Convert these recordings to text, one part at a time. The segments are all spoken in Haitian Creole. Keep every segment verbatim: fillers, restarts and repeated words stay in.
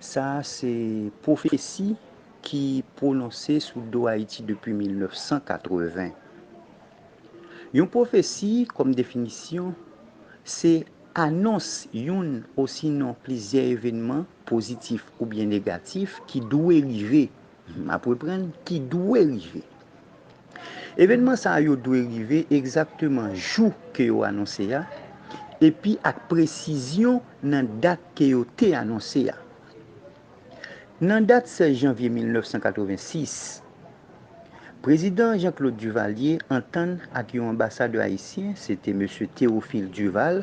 Sa a se pwofesi ki pwononse sou do Ayiti depi mil nèf san katreven. Yon pwofesi, kòm definisyon, se anons youn osinon plizyè evènman pozitif oubyen negatif ki dwe rive, m ap reprann, ki dwe rive. Evènman sa yo dwe rive egzakteman jou ke yo anonse a, epi ak presizyon nan dat ke yo te anonse a. Nan dat sèz janvye mil nèf san katreven sis, Prezidan Jean-Claude Duvalier antann ak yon anbasadè ayisyen, se te mesye Théophile Duval,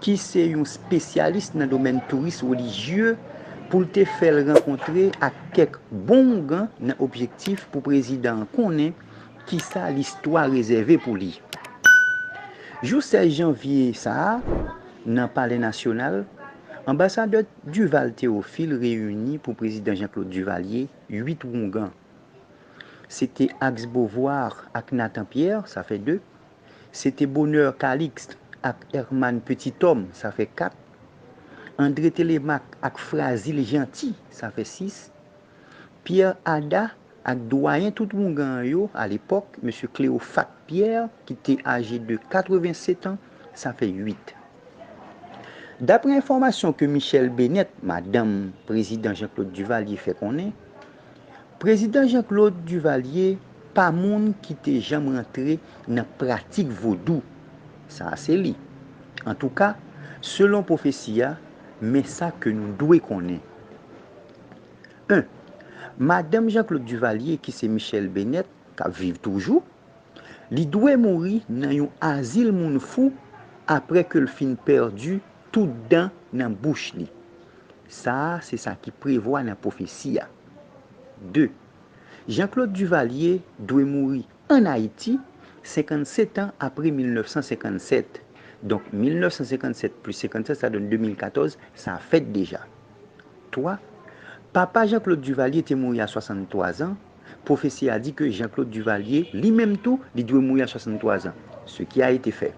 ki se yon espesyalis nan domèn touris relijye, pou l te fè l rankontre ak kèk bon oungan nan objektif pou prezidan an konnen kisa listwa rezève pou li. Jou sèz janvye sa a, nan Palè Nasyonal, anbasadè Duval Théophile reyini pou prezidan Jean-Claude Duvalier uit oungan. Se te Axe Beauvoir ak Nathan Pierre, sa fè de. Se te Bonheur Calixte ak Herman Petithomme, sa fè kat. André Télémaque ak Frazil Jeanty, sa fè sis. Pierre Ada ak dwayen tout oungan an yo, alepòk, mesye Cléophate Pierre, ki te aje de katreven sèt an, sa fè uit. Daprè enfòmasyon ke Michèle Bennett, madanm prezidan Jean-Claude Duvalier, fè konnen, prezidan Jean-Claude Duvalier pa moun ki te janm rantre nan pratik vodou. Sa a se li. Antouka, selon pwofesi a, men sa ke nou dwe konnen. En. Madanm Jean-Claude Duvalier, ki se Michèle Bennett, k ap viv toujou, li dwe mouri nan yon azil moun fou apre ke l fin pèdi tout dan nan bouch li. Sa a se sa ki prevwa nan pwofesi a. De. Jean-Claude Duvalier dwe mouri ann Ayiti, senkannsèt an apre mil nèf san senkannsèt. Donk, mil nèf san senkannsèt plis senkannsèt, sa donn de mil katòz, sa fèt deja. Twa. Papa Jean-Claude Duvalier te mouri a swasanntwa zan. Pwofesi a di ke Jean-Claude Duvalier, li menm tou, li dwe mouri a swasanntwa zan. Ce qui a été fait.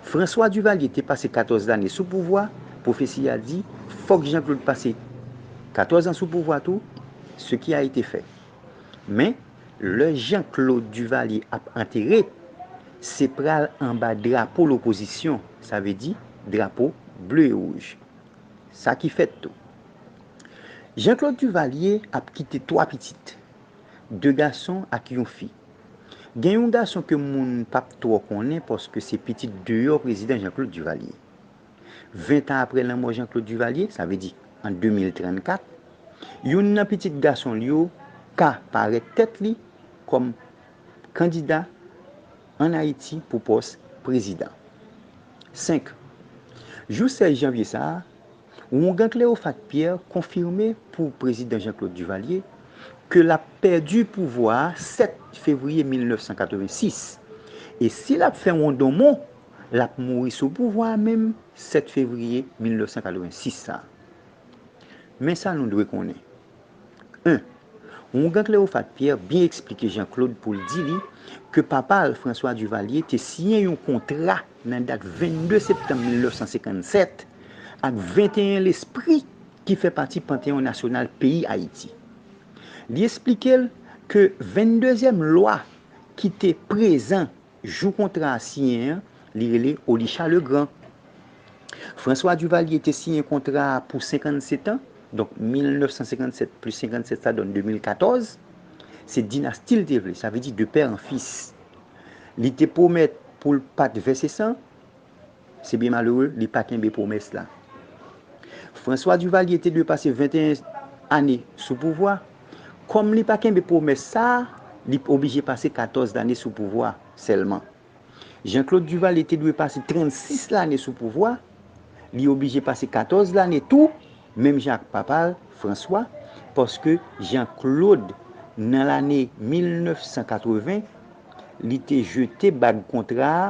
François Duvalier te pase katòz lane sou pouvwa. Pwofesi a di, fòk Jean-Claude pase katòz an sou pouvwa tou. Ce qui a été fait. Men, lè Jean-Claude Duvalier ap antere, se pral anba drapo lopozisyon, sa vle di drapo ble e wouj. Sa ki fèt tou. Jean-Claude Duvalier ap kite twa pitit, de gason ak yon fi. Gen yon gason ke moun p ap twò konnen paske se pitit deyò prezidan Jean-Claude Duvalier. Ven tan apre lanmò Jean-Claude Duvalier, sa vle di an de mil trannkat, youn nan pitit gason l yo ka parèt tèt li kòm kandida ann Ayiti pou pòs prezidan. Senk. Jou sèz janvye sa a, oungan Cléophate Pierre konfime pou prezidan Jean-Claude Duvalier ke l ap pèdi pouvwa a sèt fevriye mil nèf san katreven sis. E si l ap fè wondonmon, l ap mouri sou pouvwa a menm sèt fevriye mil nèf san katreven sis sa a. Men sa nou dwe konnen. En. Oungan Cléophate Pierre byen eksplike Jean-Claude pou l di li ke papa l, François Duvalier, te siyen yon kontra nan dat vennde septanm mil nèf san senkannsèt ak venteyen lespri ki fè pati Panteyon Nasyonal peyi Ayiti. Li eksplike l ke venndezyèm lwa ki te prezan jou kontra a siyen an, li rele Olichat Legrand. François Duvalier te siyen kontra a pou senkannsèt an, donk mil nèf san senkannsèt plis senkannsèt sa donn de mil katòz. Se dinasti l te vle, sa vle di de père en fils. Li te pwomèt pou l pa t vèse san, se byen malere, li pa kenbe pwomès la. François Duvalier te dwe pase venteyen ane sou pouvwa. Kòm li pa kenbe pwomès sa a, li oblije pase katòz lane sou pouvwa sèlman. Jean-Claude Duvalier te dwe pase trannsis lane sou pouvwa, li oblije pase katòz lane tou, menm jan ak papa l, François, paske Jean-Claude, nan lane mil nèf san katreven, li te jete bag kontra a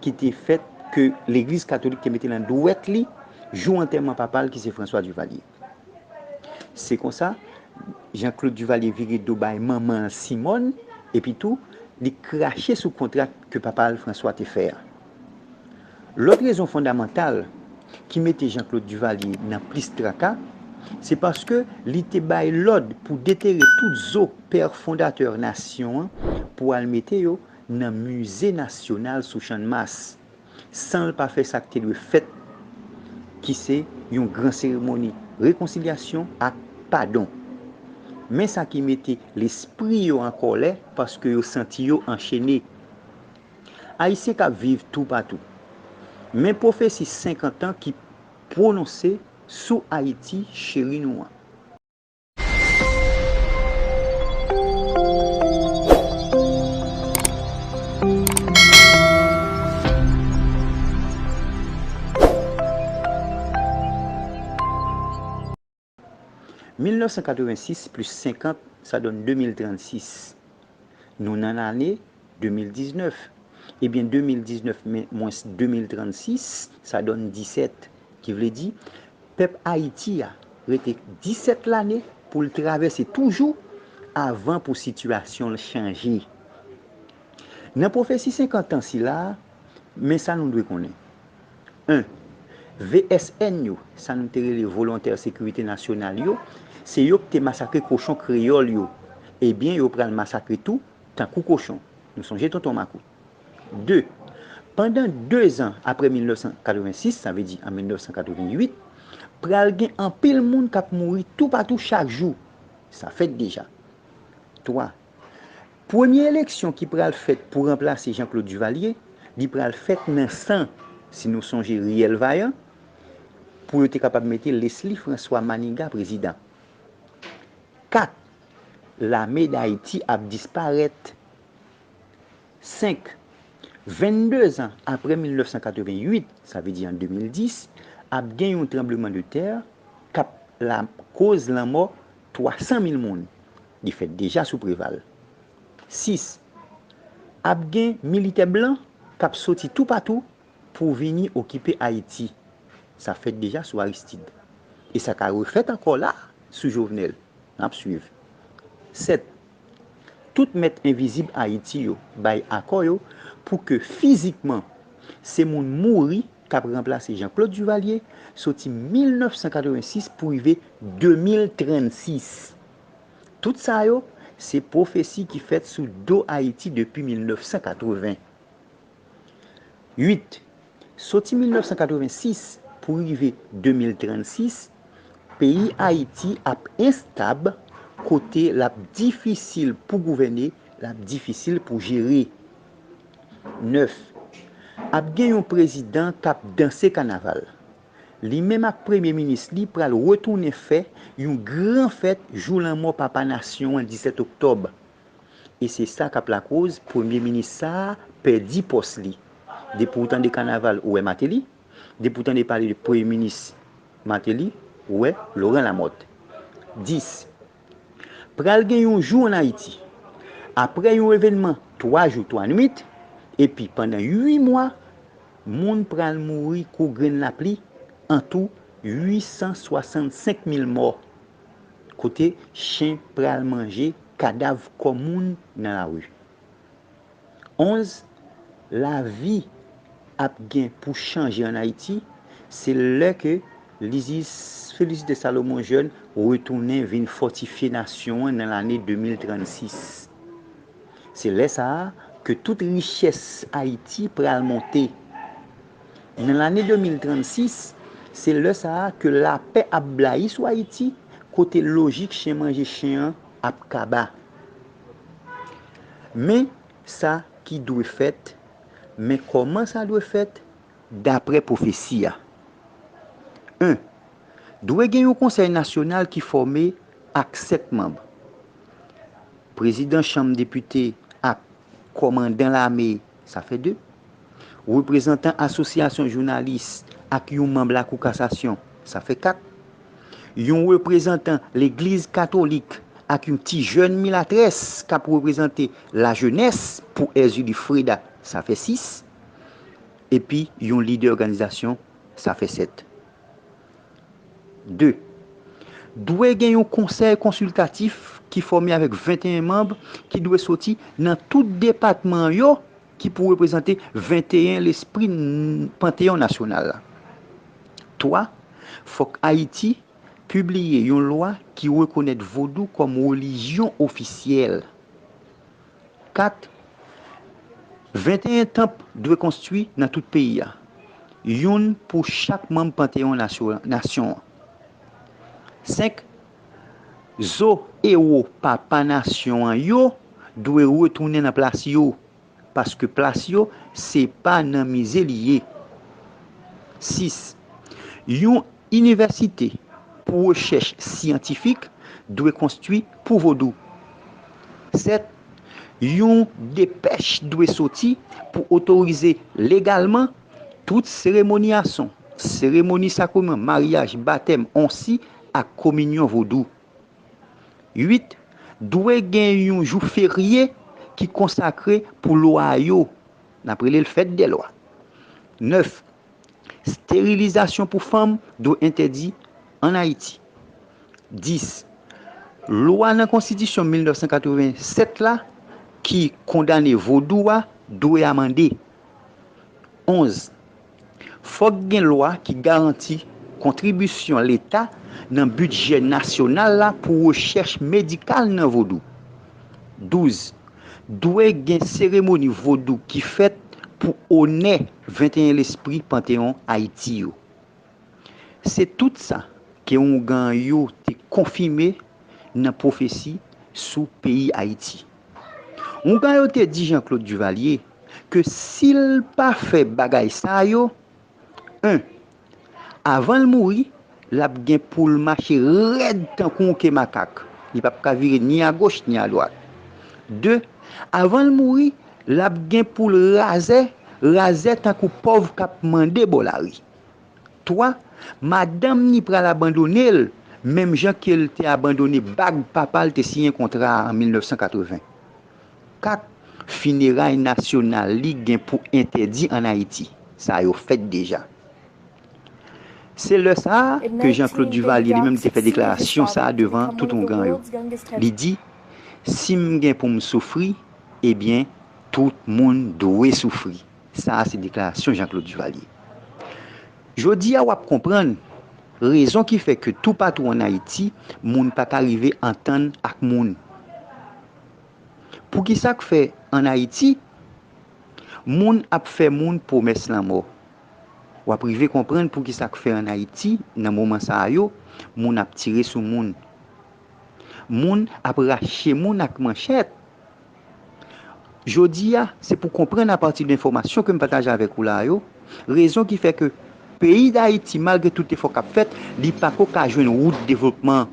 ki te fèt ke legliz katolik te mete nan dwèt li jou antèman papa l ki se François Duvalier. Se konsa, Jean-Claude Duvalier vire do bay manman l Simone, epi tou, li krache sou kontra ke papa l François te fè a. Lòt rezon fondamantal ki mete Jean-Claude Duvalier nan plis traka, Se paske li te bay lòd pou detere tout zo pè fondatè nasyon an pou al mete yo nan Mize Nasyonal sou Channmas, san l pa fè sa k te dwe fèt, ki se yon gran seremoni rekonsilyasyon ak padon. Men sa ki mete lespri yo an kòlè, paske yo santi yo anchene. Ayisyen k ap viv toupatou. Men pwofesi senkant an ki pwononse sou Ayiti cheri nou an. Mil nèf san katrevensis plis senkant, sa donn de mil trannsis. Nou nan lane de mil diznèf. Ebyen, de mil diznèf mwens de mil trannsis, sa donn disèt. Ki vle di, pèp Ayiti a rete disèt lane pou l travèse toujou avan pou sitiyasyon l chanje. Nan pwofesi senkant an sila a, men sa nou dwe konnen. En, V S N yo, sa nou te rele Volontè Sekirite Nasyonal yo, se yo ki te masakre kochon kreyòl yo. Ebyen, yo pral masakre tou, tankou kochon. Nou sonje Tonton Makout. De, pandan de zan apre mil nèf san katrevensis, sa vle di an mil nèf san katrevenuit, pral gen anpil moun k ap mouri toupatou chak jou. Sa fèt deja. Twa, premye eleksyon ki pral fèt pou ranplase Jean Claude Duvalier, li pral fèt nan san, si nou sonje Riyèl Vayan, pou yo te kapab mete Leslie François Manigat prezidan. Kat, lame Dayiti ap disparèt. Senk, vennde zan apre mil nèf san katrevenuit, sa vle di an de mil dis, ap gen yon tranblemanntè k ap lakoz lanmò twa san mil moun. Li fèt deja sou Preval. Sis, ap gen militè blan k ap soti toupatou pou vini okipe Ayiti. Sa fèt deja sou Aristide. E sa ka refèt ankò la sou Jovenel. N ap swiv. Sèt, tout mèt envizib Ayiti yo bay akò yo pou ke fizikman se moun mouri k ap ranplase Jean Claude Duvalier soti mil nèf san katrevensis pou rive de mil trannsis. Tout sa yo, se pwofesi ki fèt sou do Ayiti depi mil nèf san katreven. Uit, soti mil nèf san katrevensis pou rive de mil trannsis, peyi Ayiti ap enstab, kote l ap difisil pou gouvène, l ap difisil pou jere. Nèf, ap gen yon prezidan k ap danse kanaval. Li menm ak premye minis li pral retounen fè yon gran fèt jou lanmò papa nasyon an, disèt oktòb. E se sa k ap lakoz premye minis sa a pèdi pòs li. Depi w tande kanaval, ou wè Martelly. Depi w tande pale de premye minis Martelly, ou wè Laurent Lamothe. Dis, pral gen yon jou ann Ayiti, apre yon evènman twa jou, twa nwit, epi pandan uit mwa, moun pral mouri kou grenn lapli, antou uit san swasannsenk mil mò, kote chen pral manje kadav kò moun nan lari. Onz, lavi ap gen pou chanje ann Ayiti, se lè ke Lizis Félicité Salomon Jeune retounen vin fòtifye nasyon an nan lane de mil trannsis. Se lè sa a ke tout richès Ayiti pral monte. Nan lane de mil trannsis, se lè sa a ke lapè ap blayi sou Ayiti, kote lojik chen manje chen an ap kaba. Men sa ki dwe fèt, men kòman sa dwe fèt, dapre pwofesi a. En, dwe gen yon konsèy nasyonal ki fòme ak sèt manm. Prezidan chanm depite ak kòmandan lame, sa fè de. Reprezantan asosyasyon jounalis ak yon manm Lakou Kasasyon, sa fè kat. Yon reprezantan legliz katolik ak yon ti jèn milatrès k ap reprezante lajenès pou Erzulie Freda, sa fè sis. Epi yon lidè òganizasyon, sa fè sèt. De, dwe gen yon konsèy konsiltatif ki fòme avèk venteyen manm ki dwe soti nan tout depatman yo ki pou reprezante venteyen lespri n-, Panteyon Nasyonal la. Twa, fòk Ayiti pibliye yon lwa ki rekonèt vodou kòm relijyon ofisyèl. Kat, venteyen tanp dwe konstwi nan tout peyi a, youn pou chak manm Panteyon nasyon an. Senk, zo ewo papa nasyon an yo dwe retounen nan plas yo, paske plas yo se pa nan mize li ye. Sis, yon inivèsite pou rechèch syantifik dwe konstwi pou vodou. Sèt, yon depèch dwe soti pou otorize legalman tout seremoni ason, seremoni sakreman, maryaj, batèm, onsi ak kominyon vodou. Uit, dwe gen yon jou ferye ki konsakre pou lwa yo. N ap rele l fèt dè lwa. Nèf, sterilizasyon pou fanm dwe entèdi ann Ayiti. Dis, lwa nan konstitisyon mil nèf san katreven sèt la ki kondane vodou a dwe amande. Onz, fòk gen lwa ki garanti kontribisyon Leta nan bidjè nasyonal la pou rechèch medikal nan vodou. Douz, dwe gen seremoni vodou ki fèt pou onè venteyen lespri Panteyon Ayiti yo. Se tout sa ke oungan yo te konfime nan pwofesi sou peyi Ayiti. Oungan yo te di Jean Claude Duvalier ke si l pa fè bagay sa yo, en, avan l mouri, l ap gen pou l mache rèd tankou yon ke makak. Li p ap ka vire ni agoch ni adwat. De, avan l mouri, l ap gen pou l razè, razè tankou pòv k ap mande bò lari. Twa, madanm ni pral abandone l, menm jan ke l te abandone bag papa l te siyen kontra a an mil nèf san katreven. Kat, fineray nasyonal li gen pou entèdi ann Ayiti. Sa yo fèt deja. Se lè sa a ke Jean Claude Duvalier li menm te fè deklarasyon sa a devan tout oungan yo. Li di, si m gen pou m soufri, ebyen, tout moun dwe soufri. Sa a se deklarasyon Jean Claude Duvalier. Jodi a w ap konprann rezon ki fè ke toupatou ann Ayiti, moun pa ka rive antann ak moun. Poukisa k fè ann Ayiti, moun ap fè moun pwomès lanmò? W ap rive konprann poukisa k fè ann Ayiti, nan moman sa a yo, moun ap tire sou moun. Moun ap rache moun ak manchèt. Jodi a, se pou konprann apati de enfòmasyon ke m pataje avèk ou la yo, rezon ki fè ke peyi Dayiti, malgre tout efò k ap fèt, li pako ka jwenn wout devlopman.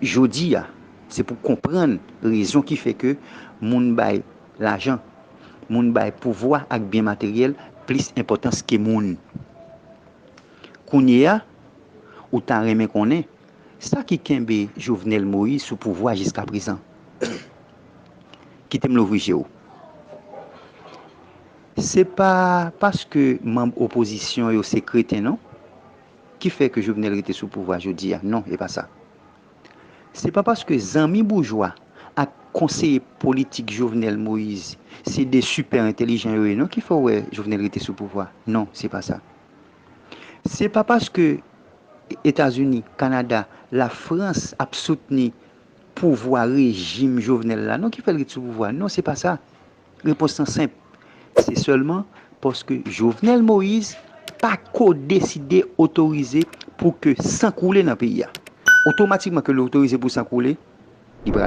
Jodi a, se pou konprann rezon ki fè ke moun bay lajan, moun bay pouvwa ak byen materyèl plis enpòtans ke moun. Kounye a, ou ta renmen konnen sa ki kenbe Jovenel Moïse sou pouvwa jiskaprezan. Kite m louvri je w. Se pa paske manm opozisyon yo se kreten non ki fè ke Jovenel rete sou pouvwa jodi a. Non, e pa sa. Se pa paske zanmi boujwa ak konseye politik Jovenel Moïse se de sipè entèlijan yo ye non ki fè w wè Jovenel rete sou pouvwa. Non, se pa sa. Se pa paske Etazini, Kanada, Lafrans ap soutni pouvwa rejim Jovenel la non ki fè l ret sou pouvwa. Non, se pa sa. Repons lan senp. Se sèlman paske Jovenel Moïse pa ko deside otorize pou ke san koule nan peyi a. Otomatikman ke l otorize pou san koule, li pral